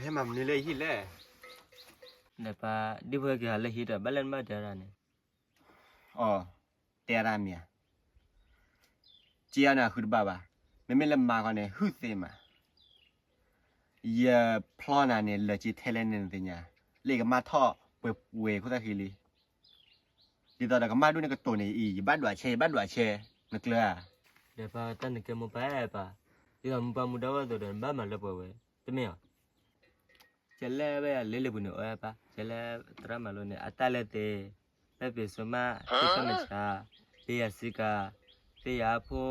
ဟဲမၤမနုၤလၢဟံၣ်လဲၣ်. နပၢ် ဒ်ဖိက့ၤဟးလၢဟံၣ်ဒီး ဘၣ်လဲၣ်နဘၣ်တဲဒၣ်န့ၣ်. အိ, တဲဒၣ်မ့ၢ်ဧါ. က့အီန့ၣ်အဃုတဘၣ်ဘၣ်. မ့မ့ၢ်လၢမၤဃီန့ၣ် ဟုၣ်သ့မး. ယဖျီနၤန့ၣ် လၢာ်က့ထဲလဲၣ်န့ၣ်နသ့ၣ်ညါ, လၢယကမၣ်ထီၣ်ပှဲၤပှဲၤခိၣ်သၣ်ဃံလံ. ဒ်သိးဒီးကမၣ်ဒိၣ်န့ၢ်ကတိၤန့ၣ်အံၤ ယဘၣ်ဒွးဆဲ ယဘၣ်ဒွးဆဲ, နကျၢၤဧါ. ဒီးပၢ်တၢ်နကဲမိၢ်ပၢ်အဲၣ်ပၢ်, ဒ်သိးမိၢ်ပၢ်မူဒါဝဲအသိးဒီး နဘၣ်မၤလၢပှဲၤဝဲ, တမ့ၢ်ဧါ. ကဲလဲၣ်ဝဲယၤလ့လ့ပူၤန့ၣ် အိၣ်ဝဲပၢ်, ကဲလဲၣ်သရၣ်မၤလိန့ၣ် အတၢ်လဲၤသ့, လၢပ့ၤစိမၣ် သ့ၣ်တၢ်မဆါ, သ့ယၤစ့ကၤ, သ့ယၤအဖိ,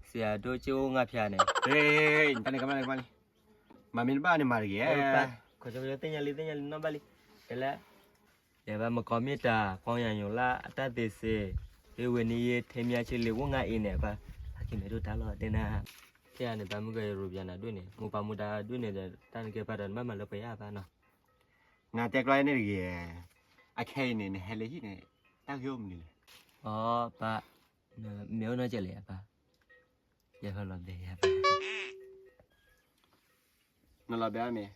စ့ယၤဒိၣ်က့အိၣ်ငါဖၠါန့ၣ်, တၢ်န့ၣ်ကမၣ်လံ, မၤမ့ၢ်တဘၣ်န့ၣ်မၤတဂ့ၤ. ခီသ့ၣ်ညါလံ သ့ၣ်ညါလံနီၢ်ဘၣ်လံ, ကဲလဲၣ်. ယဘၣ်မကီမ့ၢ်တၢ် ဖီယၤညိးလၢအတၢ်သ့စ့, ဟ့ၣ်ဝဲန့ၣ်ယဲ ထဲမ့ၢ်အဆ့လံ အိၣ်ငါအံၤန့ၣ်ပၢ်, ဟဲက့ၤမဲာ်ဒိၣ်တၢ်လီၤတဲနၤ. ကဲန့ၣ် ပၢ်မုၢ်ကယရူးပျးနၤဒိၣ်န့ၣ် မိၢ်ပၢ်မူဒါဒိၣ်န့ၣ်ဒီး တၢ်နကဲပၢ်ဒီး နဘၣ်မၤလၢပှဲၤယၤပၢ်နီၤ. နတဲကျီန့ၣ်တဂ့ၤ, အခဲအံၤန့ၣ် နဟဲလၢဟံၣ်န့ၣ် တၢ်ဂ့ၢ်အိၣ်မနုၤလဲၣ်. အိ ပၢ်, မ့ၢ်အိၣ်နီၢ်ကဲလဲၣ်ပၢ်, ယဟဲလီၤဘဲယၤပၢ်. နလီၤဘဲမ့ၢ်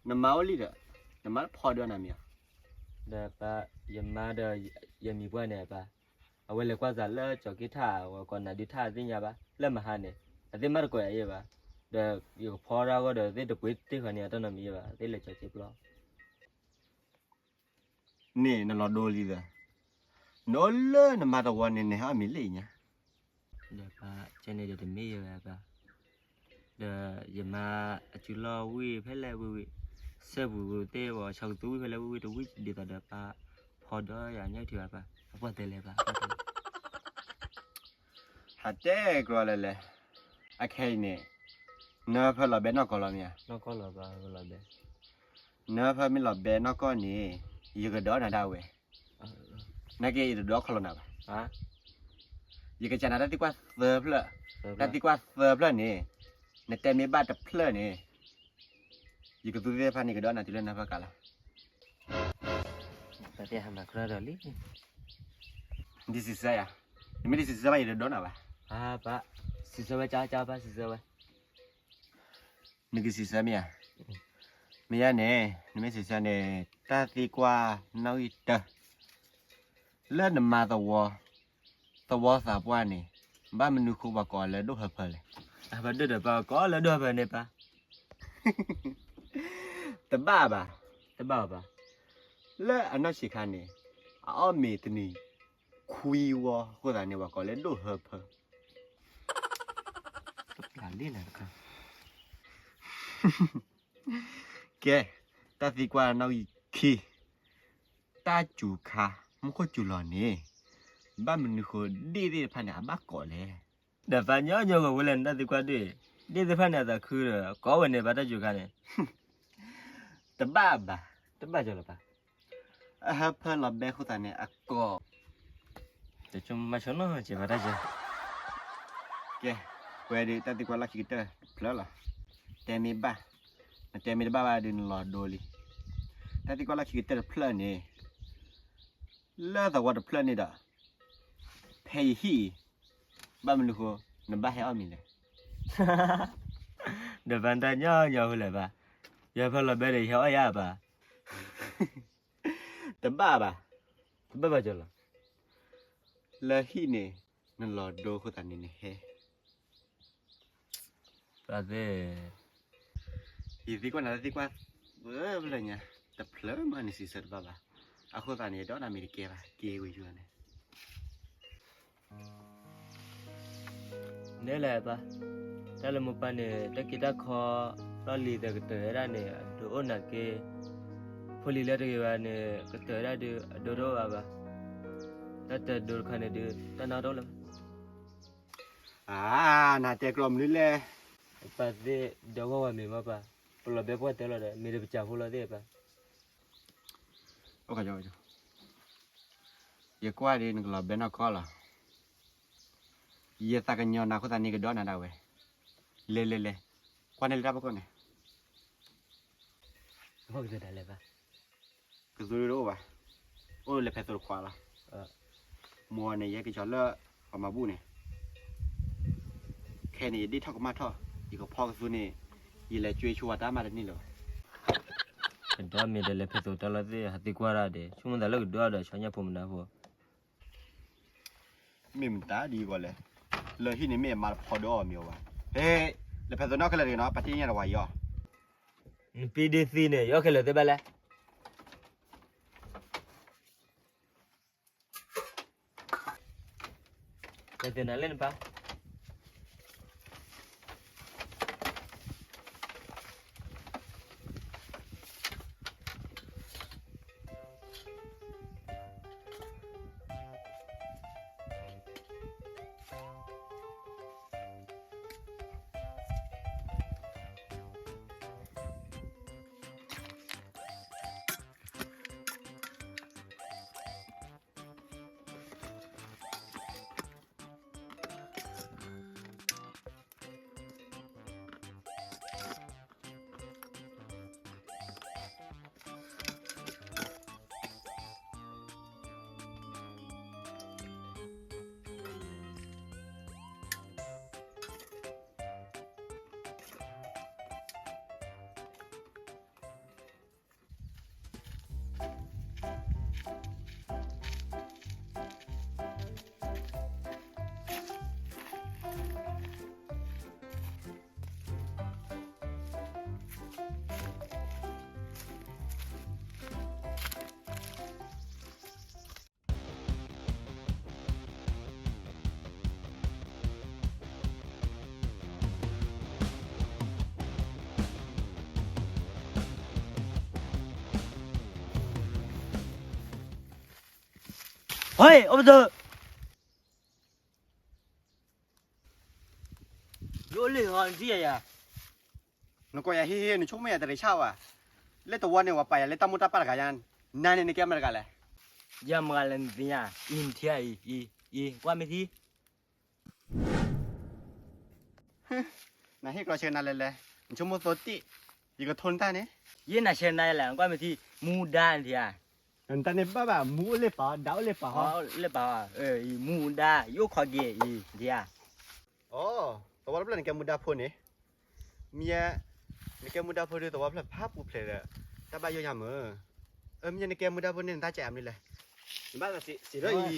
နမါအိၣ်လံဒီး နမါတဖီဒၢနၤမ့ၢ်. ဒီးပၢ် ယမါဒီး ယမံၤပှၢ်န့ၣ်ပၢ်, အဝဲလဲၤကွၢ်သးလၢကၠီၤက့ထၣ် အဝဲကိးနၤဒုးထၣ်သ့ၣ်ညါဘၣ် လၢမဟါန့ၣ် အသ့ၣ်မၤတကိးယၤအံၤဘၣ်, ဒီးယကဖီဒၣ်အဂီၢ်ဒီး သ့ၣ်တပှ့ၤတ့ၢ်ဃီန့ၣ် အတၢ်နီတမံၤယဲဘၣ် သ့ၣ်လဲၤကၠီၤက့ပျီ န့ၣ်နလီၤဒိလံသၢ, နအိၣ်လၢနမါသဝီန့ၣ် နဟဲအီၣ်မ့ၤလၢအံၤညါ. ဒီးပၢ် ကဲန့ၣ်ဒီးတမ့ၢ်ယဲဝဲပၢ်, ဒီးယမါအစုလီၢ်ဝံၣ်ဖဲလဲၣ်ဝံၣ်ဝံၣ်, စဲပူၤဝံၣ်သ့ၣ်ဝဲဆီကသူဝံၣ်ဖဲလဲၣ်ဝံၣ်ဝံၣ်တဝံၣ်ဒ်သိးဒီးပၢ်ဖီဒီးယၤညၣ်ထံဘၣ်ပၢ်, အပှၢ်တဲလဲၣ်ပၢ်, ဟးတဲကြၢးလဲၣ်လဲၣ်, အခဲအံၤန့ၣ် နၢဖၢလီၤဘဲနီၢ်ကီၢ်လီၤမ့ၢ်ဧါ. နၢဖၢမ့ၢ်လီၤဘဲနီၢ်ကီၢ်န့ၣ် ယကဒီးနၤဒၣ်ဝဲ, နာ်က့ယတဒုးအီၣ်ခီလီၤနၤဘၣ်. ယကစံးနၤတၢ်သံကွၢ်သၢဖျၢၣ်, တၢ်သံကွၢ်သၢဖျၢၣ်န့ၣ် နတဲမ့ၢ်ဘၣ်တဖျၢၣ်န့ၣ် ယကသူသ့ၣ်တဖၣ်န့ၣ် ကဒီးနၤတုၤလၢနၢဖၢကးလီၤ. ပၢ်သ့ၣ်ဟးမၤကြၢးဒီးလံ, ဒ်စံးဆၢယၤ, နမ့ၢ်တစံးဆၢဘၣ်ယတဒိးနၤဘၣ်. ပၢ်, စံးဆၢဝဲ ကၢကၢပၢ် စံးဆၢဝဲ. နကစံးဆၢမ့ၢ်ဧါ. မ့ၢ်ယါန့ၣ် နမ့ၢ်စံးဆၢန့ၣ် တၢ်သံကွၢ်နီၣ်ဂံၢ်တၢ, လၢနမါသဝီ, သဝီသးပှၢ်န့ၣ် ဘၣ်မနုၤဃိပှၤကိးလၢဒိၣ်ဟၢဖၢလဲၣ်. ပဒိၣ်ဒီးပှၤကိးလၢဒိၣ်ဟၢဖၢန့ၣ်ပၢ်. တဘၣ်ဘၣ်, တဘၣ်ဘၣ်. လၢအနီၢ်ဆံးခါန့ၣ် အအီၣ်မ့ၤတနံၤခွံဝီအဃိသတးန့ၣ် ပှၤကိးလၢဒိၣ်ဟၢဖၢ ကဲ, တၢ်သံကွၢ်နီၣ်ဂံၢ်ခံ, တၢ်စူၤခါ မူခိၣ်စူၤလီၤန့ၣ် ဘၣ်မနုၤဃိဒ့ၣ်သ့ၣ်တဖၣ်န့ၣ် အဘၣ်ကိးလဲၣ်. ဒီးပှၤညီညီဂီၤဝဲလဲၣ် နတၢ်သံကွၢ်ဒ့ၣ်, ဒ့ၣ်သ့ၣ်တဖၣ်န့ၣ် အသးခုဒီး ကိးဝဲန့ၣ် ပှၤတၢ်စူၤခါန့ၣ် တဘၣ်ဘၣ်, တဘၣ်ကီလီၤပၢ်. အဟၢဖၢလီၤဘဲအဃိသတးန့ၣ် အကိး တဆိမၤဆိနီၢ်ကဲဘၣ်တၢ်ယဲ. ကဲ, ပဝဲဒုး တၢ်သံကွၢ်လီၢ်ခံကတၢၢ်တဖျၢၣ်လီၤ. တဲမ့ၢ်ဘၣ်, နတဲမ့ၢ်တဘၣ်ဘၣ်ဒုး နလီၤဒိလံ. တၢ်သံကွၢ်လီၢ်ခံကတၢၢ်တဖျၢၣ်န့ၣ် လၢသဝီတဖျၢၣ်န့ၣ်ဒီး ဖဲယဟံၣ်အံၤ ဘၣ်မနုၤဃိ နဘၣ်ဟဲအီၣ်မ့ၤလဲၣ်. ဒီးပှၤတၢ်ညီညီဃိလဲၣ်ပၢ်, ယဟၢဖၢလီၤဘဲဒီး ယဟဲအီၣ်ယၤပၢ်. တဘၣ်ဘၣ်, တဘၣ်ဘၣ်ကီလီၤ. လၢဟံၣ်န့ၣ် နလီၤဒိအဃိသတးန့ၣ်နဟဲ ပသ့ၣ်, ယသံကွၢ်နၤတၢ်သံကွၢ်သၢဖျၢၣ်ညါ, တဖျၢၣ်မးနစံးဆၢတဘၣ်ဘၣ်. အဃိသတးန့ၣ် ယဒိးနၤမ့ၢ်တကဲဘၣ် က့ၤဝဲယၤန့ၣ်. န့ၣ်လဲၣ်ပၢ်, တၢ်လၢမိၢ်ပၢ်န့ၣ် တၢ်က့တၢ်ခီ လီၢ်လံၤသဲးကတၢၢ်ဝဲဒၣ်န့ၣ် အဒိၣ်အိၣ်နာ်က့, ဖိလံၤလၢတဂ့ၤဘၣ်န့ၣ် ကတၢၢ်ဝဲဒၣ်ဒုး အဒိတအိၣ်ဘၣ်ဘၣ်. တၢ်တဒိတခါန့ၣ်ဒုး တၢ်နါတအိၣ်လၢၤဘၣ်. အါ, နတဲကျီမနုၤလဲၣ်. ပသ့ၣ်ဒီးဂီၢ်ဝဲမ့ၢ်မ့ၢ်ပၢ်, ပလီၤဘဲပှၢ်တဲလီၤဒီး မ့ၢ်တပစၢ်ဖိလီၤသ့ၣ်ပၢ်. ယကွၢ်ဒ်နကလီၤဘဲနီၢ်ကီၢ်လီၤ. ယသးကညီၤနၤအဃိသတးန့ၣ် ကဒိးနၤဒၣ်ဝဲ. လဲၤလဲၤလဲၤ, ကွၢ်န့ၢ်လၢတၢ်ဖီခိၣ်န့ၣ်. ကသူတအိၣ်ဘၣ်, အိၣ်လၢဖဲသိတခွးလီၤ. မိၢ်န့ၣ် ယဟဲက့ၤကၠီၤလၢပှၤမၤဘူၣ်န့ၣ်, ခဲအံၤန့ၣ် ယဒ့ၣ်ထီၣ်ကမၣ်ထီၣ်, ယကဖီကသူန့ၣ်, ယလဲၤကွဲဆိဝဲတၢ်မၤတန့ၢ်လၢၤဘၣ်. ကဒီမ့ၢ်ဒီးလဲၤဖဲသိးတၢ်လီၢ်သ့ၣ် ဟးသံကွၢ်တၢ်ဒီး ဆိကမိၣ်သးလၢကဒွးဒီးဆီညၣ်ဖိမနုၤဖိ မ့ၢ်မတၤဒ်အံၤဂီၢ်လဲၣ်, လၢဟံၣ်န့ၣ်မ့ၢ်အမါတဖီဒုးအီၣ်မ့ၤအီၤဘၣ်. ဟဲ, လဲၤဖဲသိးန့ၣ်ခဲလၢာ်တဂ့ၤနီၤ, ပာ်တ့ၢ်ညၣ်တဝၤအံၤအီၤ. နပ့ဒ့သ့န့ၣ် ယအီၣ်ခဲလၢာ်သ့ဘၣ်လဲၣ်. လဲၤသ့နၤလၢနပၢ်. ဟဲ, အိၣ်ပတၢၢ်, ယအိၣ်လၢဟီ နထံၣ်ယၤယၤ, နကိးယၤဟ့ၣ်ဟ့ၣ် နဆိကမိၣ်ယၤတရံးဆၣ်ဝဲ, လၢတဝီန့ၣ် ပှၤပာ်ယၤလၢတၢ်မိၢ်တၢ်ပၢ်တဂၤညါ, နၤန့ၣ်နကဲမတၤတဂၤလဲၣ်. ယၤမတၤလဲၣ်နသ့ၣ်ညါ, အံၤနထံၣ်ဧါ, အံၤ, အံၤ, အံၤ, ကွၢ်မ့ၢ်ထံၣ် နဟ့ၣ်ကျီဆၢနၤလဲၣ်လဲၣ်, နဆိကမိၣ်သိတ့ၢ်, ယကထိနတၢ်န့ၣ်, ယဲနၤဆၢနၤလဲၣ်, ကွၢ်မ့ၢ်ထံၣ် မူဒါနထံၣ်ဧါ, နတၢ်န့ၣ်ဘၣ်ဘၣ် မူအိၣ်လၢပာ်, ဒါအိၣ်လၢပာ်ဟီ, လၢပာ်ဟီ, မူဒါ ယအိၣ်ခိးက့ၤအံၤနထံၣ်ဧါ. အိ, သဝီတဖျၢၣ်န့ၣ်ကဲမူဒါဖိန့ၣ်, မ့ၢ်, နကဲမူဒါဖိဒီး သဝီဖျၢၣ်ဖးပူၤဖျဲးဒီး, တၢ်ဘၣ်ယိၣ်ယါမ့ၢ်, အမ့ၢ်နကဲမူဒါဖိန့ၣ် နတၢ်ကဲအမနုၤလဲၣ်, နဘၣ်သးစံးဒီးအံၤ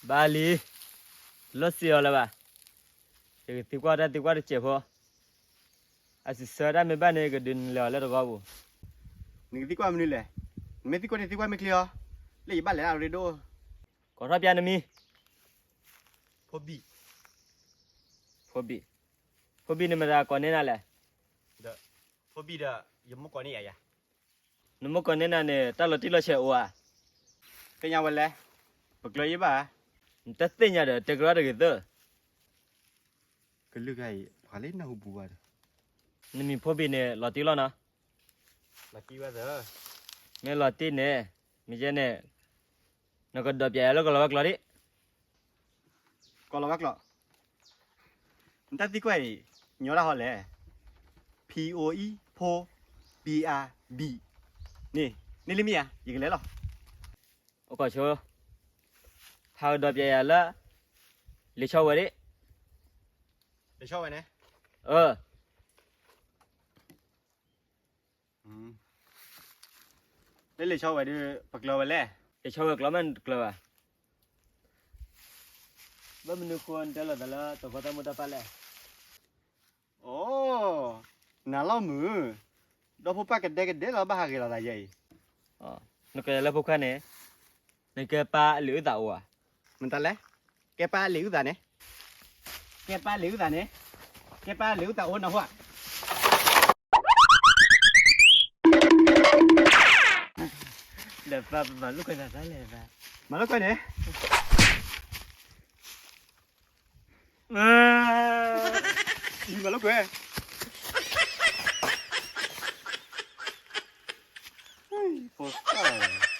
ဘၣ်လံ, တလိၣ်စံးအီၤလၢၤဘၣ်, ယကသံကွၢ်တၢ်သံကွၢ်တစဲးဖိ, အစံးဆၢတၢ်မ့ၢ်ဘၣ်န့ၣ် ယကဒုးနလဲၤအီၤလၢတဂီၢ်ပူၤ. နကသံကွၢ်မနုၤလဲၣ်, နမ့ၢ်သံကွၢ်န့ၣ်သံကွၢ်မ့ၢ်ချ့အီၤ, လၢယဘၣ်လဲၤဒၣ်ရ့ဒိၣ်, ကိးထီၣ်ပျၢ်နမံၤ, ဖိဘံၣ်, ဖိဘံၣ်, ဖိဘံၣ်န့ၣ်မတၤကိးန့ၢ်နၤလဲၣ်, ဒီး, ဖိဘံၣ်ဒီး ယမိၢ်ကိးန့ၢ်ယၤယၤ နမိၢ်ကိးန့ၢ်နၤန့ၣ် တၢ်လီၤတံၢ်လီၤဆဲးအိၣ်ဧါ, သ့ၣ်ညါဝဲလဲၣ်, ပကျၢၤယဘၣ်, နတသ့ၣ်ညါဒီး တဲကရၢတဂ့ၤသၢ, ကလုာ်ဂၤအံၤ ပှၤလၢနၢ်ဟူပူၤဘၣ်ဒီး, နမံၤဖိဘံၣ်န့ၣ် လီၤတံၢ်လီၤနီၤ, လီၤတံၢ်ဝဲသၢ, မ့ၢ်လီၤတံၢ်န့ၣ်, မ့ၢ်ယဲန့ၣ်, နကဒီးပျဲယၤလၢကီၢ်လီၤဝဲကျိာ်ဒံး ကီၢ်လီၤဝဲကျိာ်, နတၢ်သံကွၢ်အံၤ, ညီတၢ်ဟီလဲၣ်, ဖံ အိ အံ ဖိ, ဘံ အါ ဘံၣ်, န့ၣ်, န့ၣ်လံမ့ၢ်ဧါ, ယကလဲၤလီၤ, အိၣ်ကီၢ်ဆိ, ဟးကဒီးပျဲယၤလၢ, လံာ်ဆီဝဲဒၣ်, လံာ်ဆီဝဲန့ၣ်, အၢ လၢလံာ်ဆီဝဲဒီး ပကျၢၤဝဲလဲၣ်, လံာ်ဆီဝဲကျီမးနတကျၢၤဘၣ်, ဘၣ်မနုၤဃိနတဲလိာ်သးလၢ တကီၢ်တၢ်မိၢ်တၢ်ပၢ်လဲၣ်, အိ, နၤလီၤမုၢ်, ဒီဖိပၢ်ကဒဲကဒဲလီၤဘၣ်ဟးဂ့ၤလီၤသးယဲအံၤ, နကဲလၢဖိခွါန့ၣ်, နကဲပၢ်လံာ်အုၣ်သးအိၣ်ဧါ, မတၤလဲၣ်, ကဲပၢ်လံာ်အုၣ်သးန့ၣ်, ကဲပၢ်လံာ်အုၣ်သးန့ၣ်, ကဲပၢ်လံာ်အုၣ်သးအိၣ်နၢ်ဟူဧါ ဒီးပမၤလိာ်ကွဲနၤတၢ်လဲၣ်, မၤလိာ်ကွဲန့ၣ်, မၤလိာ်ကွဲ, ဖိသၣ်